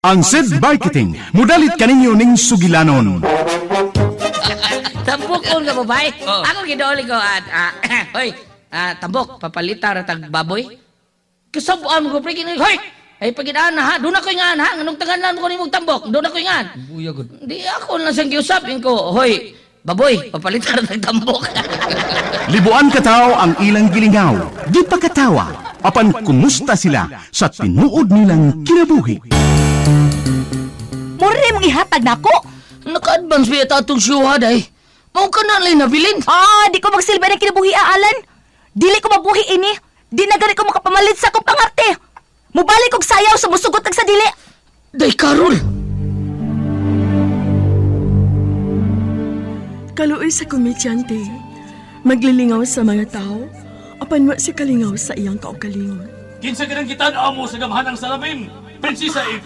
Ang SED Marketing, mudalit kaninyo ning sugilanon. Tambok ko nga babae. Ako gidooli ko at hoy, tambok papalita ra tag baboy. Kasabuan ko pre kini hoy. Ay pagidaan na ha, doon ako ingan ha, nganong tanganan ko nimong tambok, doon ako ingan. Buya gud. Di ako lang siyang giusap ko, hoy, baboy, papalita ra tag tambok. Libuan kataw ang ilang gilingaw, di pa katawa, apan kumusta sila sa tinuod nilang kinabuhi. Mura mong ihatag nako. Naka-advance ba yata atong siyuha day? Mao ka na lang nabilin. Ah, di ko magsilbi ng kinabuhi Alan. Dili ko mabuhi ini. Di na gani ko makapamalit sa akong pangarte. Mubalik og sayaw sa musugot ag sa dili. Day Karol. Kaluoy sa komedyante, maglilingaw sa mga tao, apan wa si kalingaw sa iyang kaugalingon. Kinsa ka nang gitan-aw mo sa gamhanang salamin, Prinsesa Eve?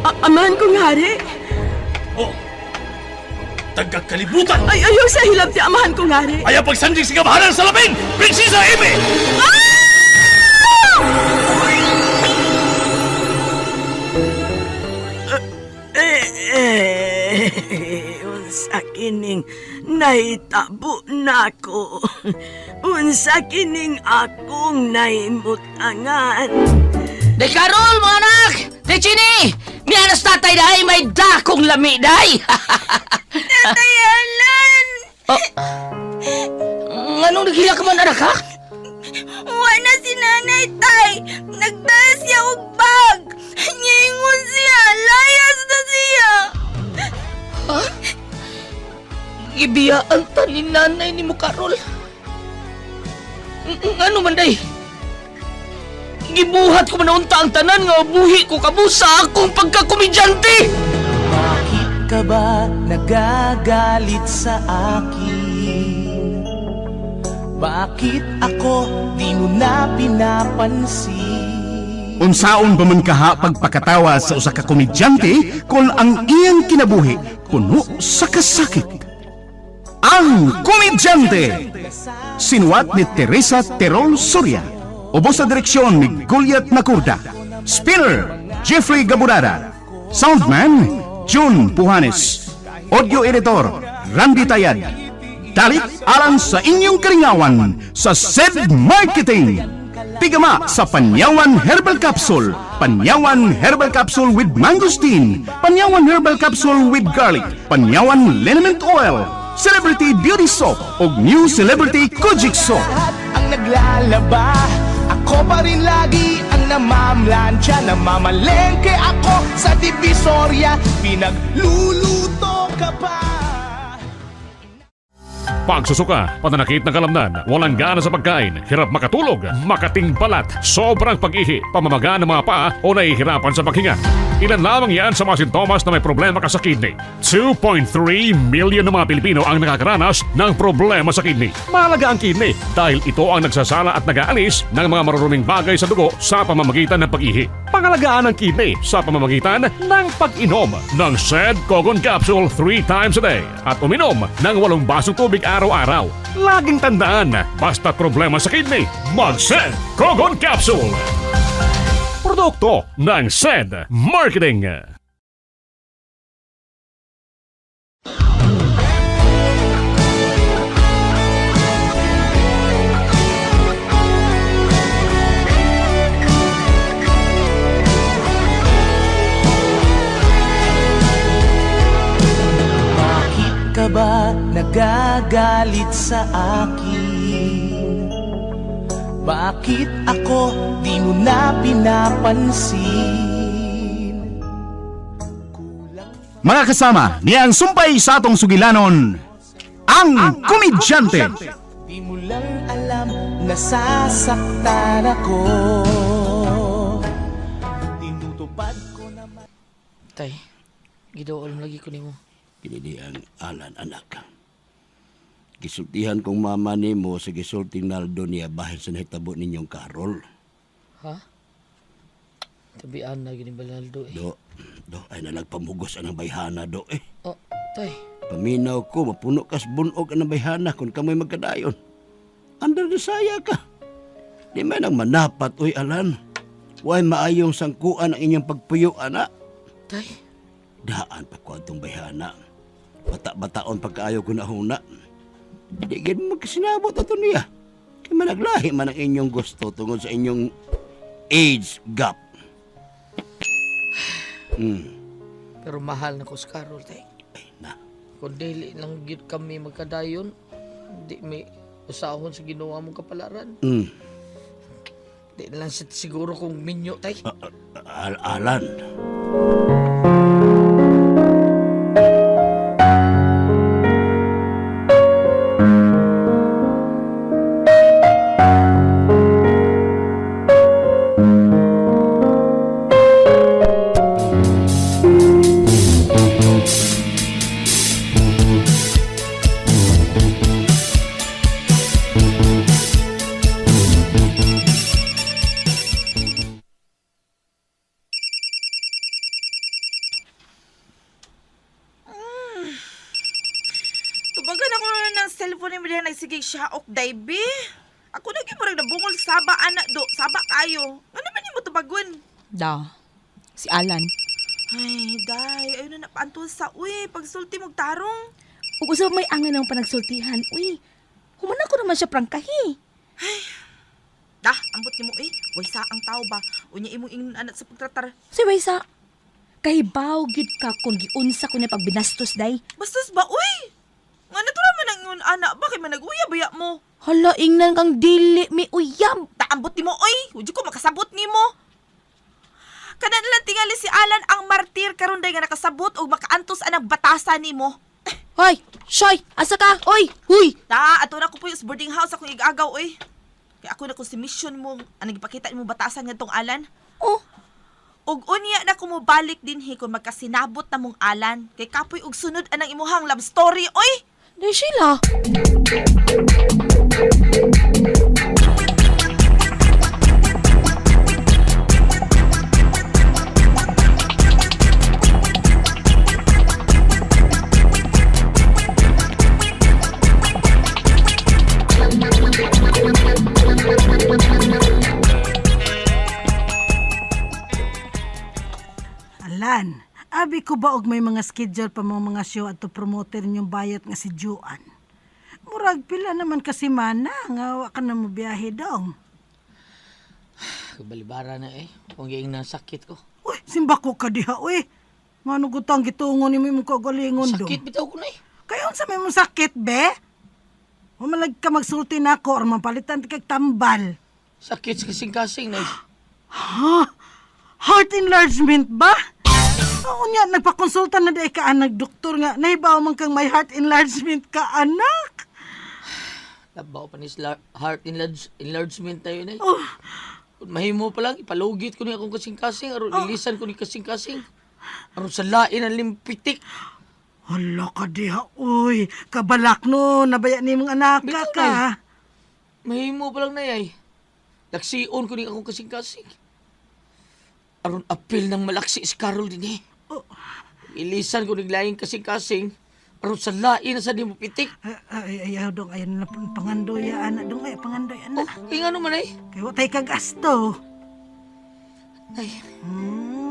Amahan kong hari, Oh, tagakalibutan! ay ayaw sa hilabti amahan kong hari. Ayaw pagsandig sa gamhanang salamin, Prinsesa Eve! Eh, unsa kining nahitabo nako. Unsa kining akong nahimutangan. Day Karol, mga anak! Day Chini! Mianas tatay day, may dakong lami day! Tatay Alan! Oh. Nganong naghila ka man anak ha? Wa na si nanay tay. Nagdala siya og bag. Niingon siya, layas na siya. Gibiyaan ta ni nanay ni mo Karol. Ngano man day? Gibuhat ko man unta ang tanan nga buhi ko kamo sa akong pagkakomedyante! Bakit ka ba nagagalit sa akin? Bakit ako di mo na pinapansin? Unsaon ba man kaha pagpakatawa sa usa ka komedyante kung ang iyang kinabuhi puno sa kasakit? Ang Komedyante! Sinuwat ni Teresa Terol Soria. Ubos sa direksyon ni Goliath Nakurda. Spinner, Jeffrey Gaburada. Soundman, June Puhanes. Audio editor, Randy Tayad. Dalit alang sa inyong karingawan sa SED Marketing. Tigama sa Panyawan Herbal Capsule, Panyawan Herbal Capsule with Mangosteen, Panyawan Herbal Capsule with Garlic, Panyawan Liniment Oil, Celebrity Beauty Soap ug New Celebrity Kojic Soap. Lahat ang naglalaba, ako pa rin lagi ang namamlansya. Namamalengke ako sa Divisoria, pinagluluto ka pa. Pagsusuka, pananakit ng kalamnan, walang gana sa pagkain, hirap makatulog, makating balat, sobrang pag-ihi, pamamaga ng mga paa o nahihirapan sa paghinga. Ilan lamang yan sa mga sintomas na may problema ka sa kidney. 2.3 million ng mga Pilipino ang nakakaranas ng problema sa kidney. Mahalaga ang kidney dahil ito ang nagsasala at nag-aalis ng mga maruruming bagay sa dugo sa pamamagitan ng pag-ihi. Pangalagaan ang kidney sa pamamagitan ng pag-inom ng Sed Kogon Capsule 3 times a day at uminom ng 8 basong tubig araw-araw. Laging tandaan, basta problema sa kidney, mag-Sed Kogon Capsule. Produkto ng Sed Marketing. Bakit ka ba nagagalit sa akin? Bakit ako di mo na pinapansin? Mga kasama, niya ang sumpay sa atong sugilanon, ang Komedyante. Di mo lang alam nasasaktan ako. Tinutupad ko naman. Tay, gidool mo lagi ko nimo. Kinini ang Alan anak. Gisultihan kong mama nimo sa gisulting Naldo niya bahin sa nahitabo ninyong Karol. Ha? Tabian na gini Balaldo eh. Do, do ay nalagpamugos ang bayhana do eh. Oh, tay. Paminaw ko, mapuno kas bunog ang bayhana kung kamoy magkadayon. Under the saya ka. Di man ang manapat, uy Alan. Way maayong sangkuan ang inyong pagpuyo, ana. Tay, Daan pa ko atong bayhana. Bata-bataon pagkaayo ko na huna. Di gid mo magkasinabot ato niya. Kay managlahi man ang inyong gusto tungod sa inyong age gap. Pero mahal na ko si Carol, tay. Ay na. Kung dili lang gyud kami magkadayon, di may usahon sa ginawa mong kapalaran. Di na lang siguro kung minyo, tay. Alan. Tubagan ako na ng cellphone ni Maria nagsigig siya ok daybi. Ako na gyud murag nabungol saba ana do, saba kayo. Ano man nimo tubagon? Da. Si Alan. Ay, day, ayo na napaantol sa uy, pagsulti mog tarong. Ug usa may angan ang panagsultihan. Uy, humana ko naman siya prangkahi. Dah, ambot nimo eh. Way sa ang tao ba? Unya imong ingnon anak sa pagtratar. Si Waysa, kahibaw gyud ka kung giunsa ko niya pagbinastos day. Bastos ba uy? Nga natural man ang ingon ana ba kay managuya baya mo? Hala, ingnan kang dili mi uyab. Taambot nimo oy, wala ko makasabot nimo. Kana na lang tingali si Alan ang martir karon day nga nakasabot og makaantos anang batasa nimo. Hoy, Shoy, asa ka? Oy, huy. Ta, ato na ko po yung boarding house akong igagaw oy. Kay ako na ko si mission mo, ang nagipakita nimo batasan ngadtong Alan. Oh, Ug unya na ko mobalik dinhi kung magkasinabot na mong Alan. Kay kapoy og sunod anang imuhang love story oy. di Sheila. Alan, abi ko ba og may mga schedule pa mga mga show at to promoter ninyong bayot nga si Juan? Murag pila naman kasi mana nga wa ka na mo biyahe dong. Kabalibara na eh. Kung giing sakit ko. Uy, simbako ka diha uy. Ngano gutang gitungo nimo imong kaugalingon dong. Sakit bitaw ko na eh. Kay unsa may mong sakit be? Humalag ka magsulti nako or mapalitan ti kag tambal. Sakit sa kasing-kasing na eh. Ha? Heart enlargement ba? Oo nga, nagpakonsulta na di ka anak doktor nga. Nahibaw man kang may heart enlargement ka anak. Labaw pa ni sila heart enlargement tayo na eh. Oh, Kung mahimo pa lang, ipalugit ko ni akong kasing-kasing. Aron ilisan ko ni kasing-kasing. Aron sa lain ang limpitik. Hala ka diha, uy. Kabalak no, nabaya ni mong anak ka Bitaw, ka. Nay. Mahimo pa lang na ay. Laksion ko ni akong kasing-kasing. Aron apil ng malaksi si Carol din eh. Oh. Ilisan ko ni laing kasing-kasing. Aron sa lain na sa di mo pitik. Ay, ay, ay, ayaw dong, ayun na pangandoy, anak dong, ay, pangandoy, anak. Oh, kaya nga naman ay. Kaya wa tay kagasto. Ay,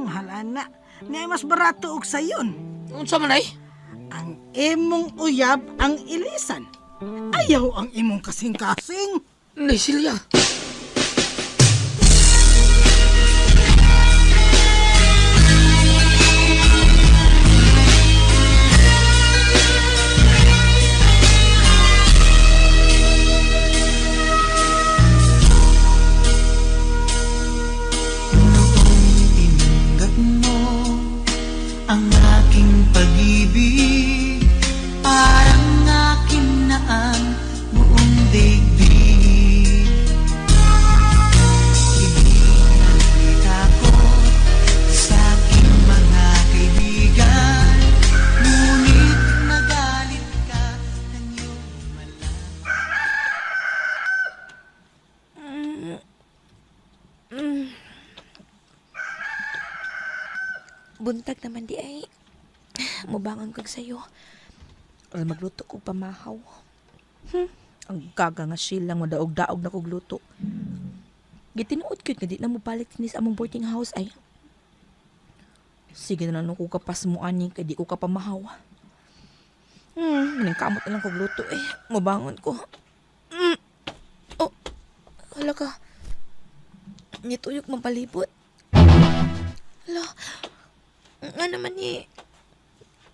Hala na. Niya mas barato og sayon. unsa man ay? Ang imong uyab ang ilisan. Ayaw ang imong kasing-kasing. Nay, Silya. Tinanggap mo ang aking pag-ibig. Parang akin na ang buong daigdig. Ibinalita ko sa aking mga kaibigan. Ngunit nagalit ka ng iyong malaman. Buntag naman di ay. Mubangan kag sayo. Or magluto kog pamahaw. Ang gaga nga Sheila nga daog-daog na kog luto. Gitinuod gyud nga di na mo balik dinhi sa among boarding house ay. Sige na lang ko kapas mo ani kay di ko kapamahaw. Nang kamot na lang kog luto eh. Mabangon ko. Oh, hala ka. Nituyok man palibot. Hala, nga naman eh.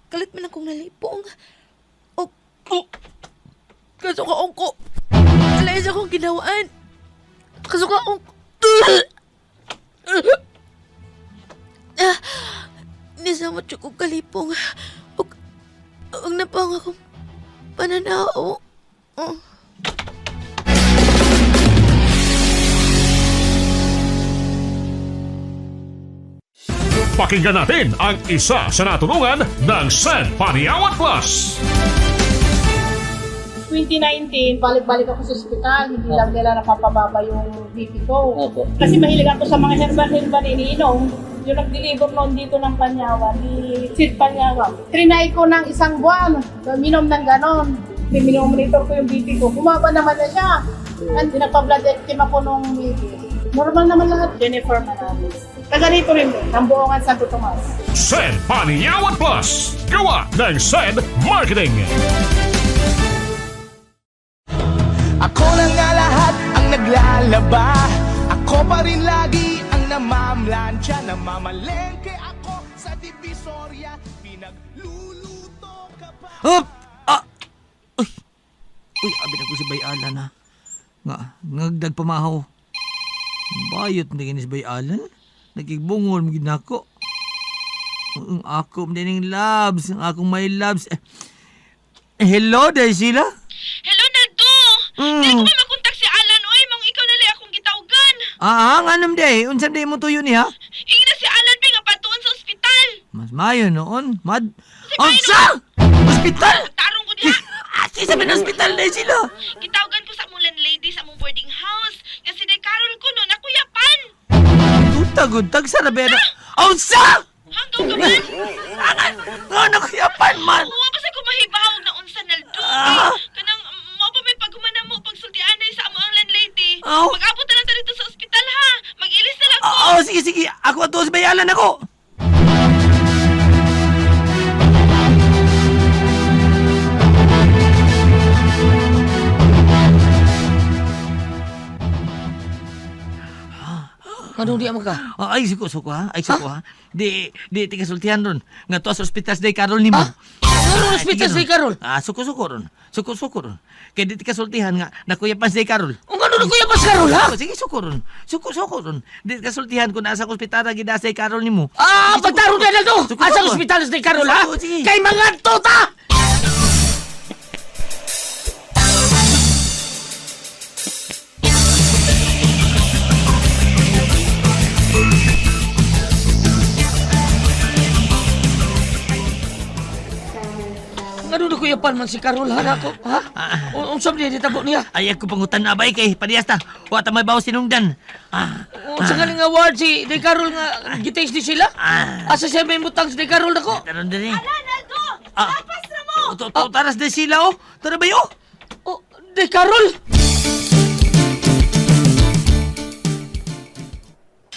Kalit man akong nalipong. Oh, oh. Kasukaon ko. Alay sa akong ginawaan. Kasukaon ko. Ah, nisamot siya kong kalipong. Ug, ug napang akong pananao. Oh. Pakinggan natin ang isa sa natulungan ng San Paniawan Plus. 2019, balik-balik ako sa ospital. Hindi lang nila napapababa yung BP ko. Opo. Kasi mahilig ako sa mga herbal-herbal iniinom. Yung nag-deliver noon dito ng Panyawan, ni Sid Panyawan. Trinay ko ng isang buwan, minom ng ganon. Minomonitor ko yung BP ko. Bumaba naman na siya. At nagpa-blood team ako nung BP. Normal naman lahat. Jennifer Manalis. Taga rito rin din, ng Buongan Santo Tomas. Sen Paniawan Plus. Gawa ng Sen Marketing. Ako na nga lahat ang naglalaba. Ako pa rin lagi ang namamlansya. Namamalengke ako sa Divisoria. Pinagluluto ka pa. Hop! Ah! Uy! Uy, abi na ko si Bayalan ha. Nga, ngagdag pamahaw. Bayot na ginis Bayalan. Nagigbungol mo ginako. Ang ako ning loves, ang akong my loves. Eh, hello, day sila. Hello, Naldo! Di ko ba makontak si Alan, oy? Mong ikaw na lang akong gitawgan. Ah, ang anam day. Unsa day mo tuyo niya? Ingna si Alan, be, nga patuon sa ospital. Mas mayo noon. Mad. Unsa? Hospital? Tarong ko diha. Ati sa min hospital day sila. Gitawgan ko sa among landlady sa among boarding house. Nga si Day Carol ko no, nakuyapan. Tutagod, tagsa na ba? Unsa? Hanggaw ka man. Nga nakuyapan man. Kuha pa sa kumahibaw na unsa Naldo. Ah! Kanang mao pa may paghumana mo pagsultianay sa amo ang landlady. Aw. Mag-abot na lang ta dito sa ospital ha. Mag-ilis na lang ko. Oo, sige, sige. Ako ato sa bayalan ako. Anong di ka? Ah, ay, suko, suko ha. Ay, suko ha. Di, di, tigasultihan ron. Nga to sa ospital sa Day Carol nimo. Ah? Anong ospital sa Day Carol? Ah, suko, suko ron. Suko, suko ron. Kaya di tigasultihan nga, nakuyapan sa Day Carol. Ang ano na kuya pas Carol ha? Suko, sige, suko ron. Suko, suko ron. Di tigasultihan kung nasa ospital na gina sa Day Carol nimo. Ah, Sige, suko, pagtarong suko. na Naldo! Suko, Asa suko. ospital sa Day Carol ha? Suko, sige. Kay mga tota! Ngano na kuya man si Carol ha nako ha? Unsa man ditabo niya? Ay, ako pangutan na abay kay parehas ta. Wa ta may bawas sinungdan. Ah, Unsa nga nga award si De Carol nga gitaste ni sila? Ah. Asa siya may mutang si De Carol nako? taron din eh. Ala, Naldo! Ah. Tapas na mo! To, to, taras din sila oh. Tara ba yo? Oh, De Carol!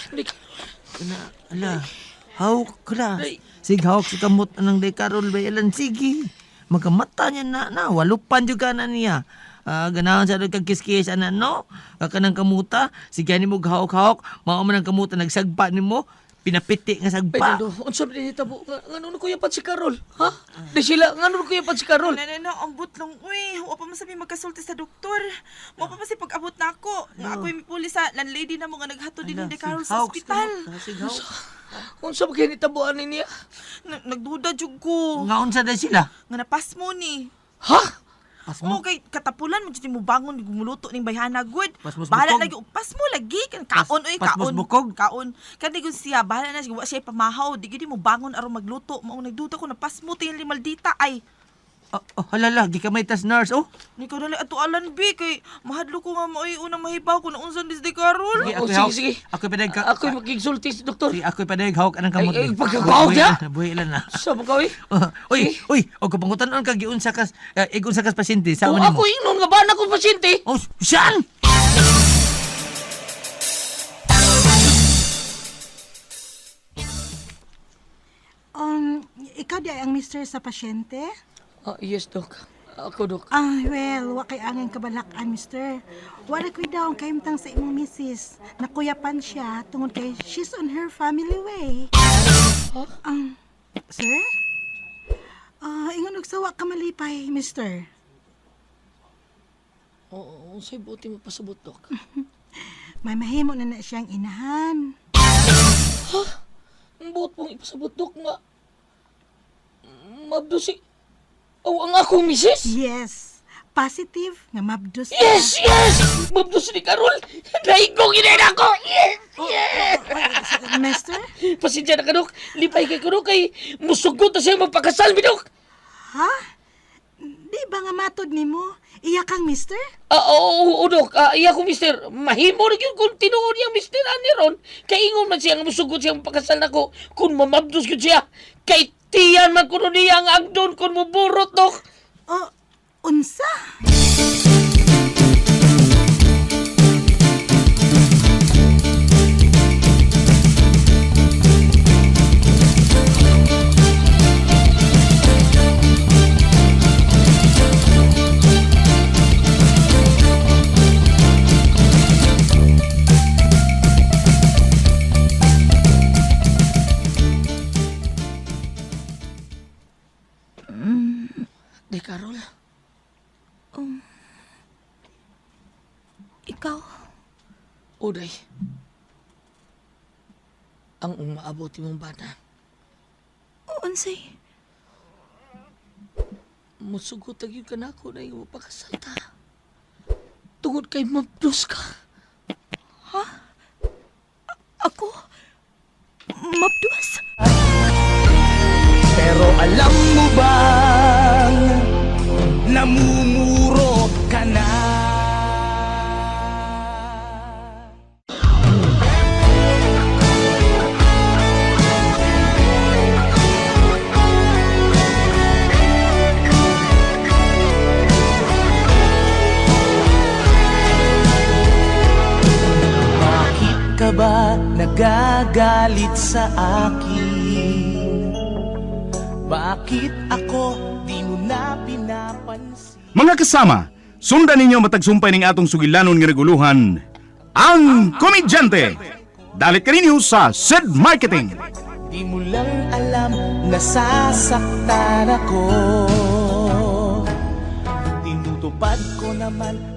De Kana, ala, hawak ka. Sig hawak sa kamot anang day Carol bayalan sige. Magkamata niya na na walupan jud ka na niya. Ah, ganahan sa kag kiskis ana no. Kakanang kamuta, sige nimo hawak-hawak, mao man ang kamuta nagsagpa nimo, pinapiti nga Ay, sagpa. Naldo, unsa man ditabo? Ngano na kuya pat si Carol? Ha? Di sila, ngano na kuya pat si Carol? Na, na, na, ambot lang, uy. Wa pa man sabi magkasulti sa doktor. Wa pa man si pag-abot na ako. Nga ako'y mipuli sa landlady na mo nga naghatod din ni Carol sa ospital. Unsa ba kaya nitabuan ni niya? Nagduda jud ko. Nga unsa day sila? Nga napas mo ni. Ha? Pasmo. Mo kay katapulan mo jud mo bangon gumuluto ning bayhana gud. Pasmos Bahala bukog. lagi pas mo lagi kan kaon oy pasmos kaon. bukog. Kaon. Kan gun siya bahala na siya wa siya pamahaw di gid mo bangon aron magluto. Mao nagduda ko na pasmo tingali maldita ay. Oh, oh, halala, gikamay tas nurse oh. Ni ko dali ato alan bi kay mahadlo ko nga maoy unang mahibaw ko na unsan dis di Carol. Sige, Oh, ako'y sige, hawak. sige. Ako'y padag ka. Ako'y magigsulti si doktor. Sige, ako'y padag hawak anang kamot. Ay, ay, ni. pagkakahawak niya? Buhi lan na. Sa ba ka, eh? Uy, uy, og kapangutan ka giunsa kas igunsa kas pasyente sa Kung nimo. ako ingnon nga ba na akong pasyente? Oh, siyan! Ikaw di ay ang mister sa pasyente? Ah, yes, Dok. Ako, Dok. Ah, well, wa kay angin kabalakan, mister. Wala ko'y daw ang kahimtang sa imong misis. Nakuyapan siya tungod kay she's on her family way. Huh? Sir? Ah, ingon og sawa ka malipay, mister. Oo, unsay buti mo pasabot, Dok? May mahimo na na siyang inahan. Ha? Ang buot mong ipasabot, Dok, nga mabdusi. Oh, ang akong misis? Yes. Positive nga mabdus. Yes, yes! Mabdusi ni Carol! Naigong inay ako! Yes! Yes! Mister? Pasensya na ka, Dok. Lipay kay ko, Dok, kay musugot na siya magpakasal, mi, Dok! Ha? Di ba nga matod nimo? Iya kang mister? Ah, oo, oo, Dok. Ah, iya ko, mister. Mahimo na yun kung tinuod niyang mister ani ron. Kay ingon man siya nga musugot siya magpakasal nako kung mamabdos yun siya. Kay tiyan man kuno niya ang agdon kung muburot, Dok. Oh, unsa? Di, Carol. Ikaw? Uday. Ang umaabot imong bana. Unsay? Musugot na gyud ka nako na imo pakasal ta. Tungod kay mabdos ka. Ha? Ako? Mabdos? Pero alam mo bang namumuro ka na? Bakit ka ba nagagalit sa akin? Bakit ako di mo na pinapansin? Mga kasama, sundan ninyo matagsumpay ning atong sugilanon nga naguluhan, ang Komedyante! Dalit kaninyo sa Sid Marketing! Di mo lang alam nasasaktan ako. Tinutupad ko naman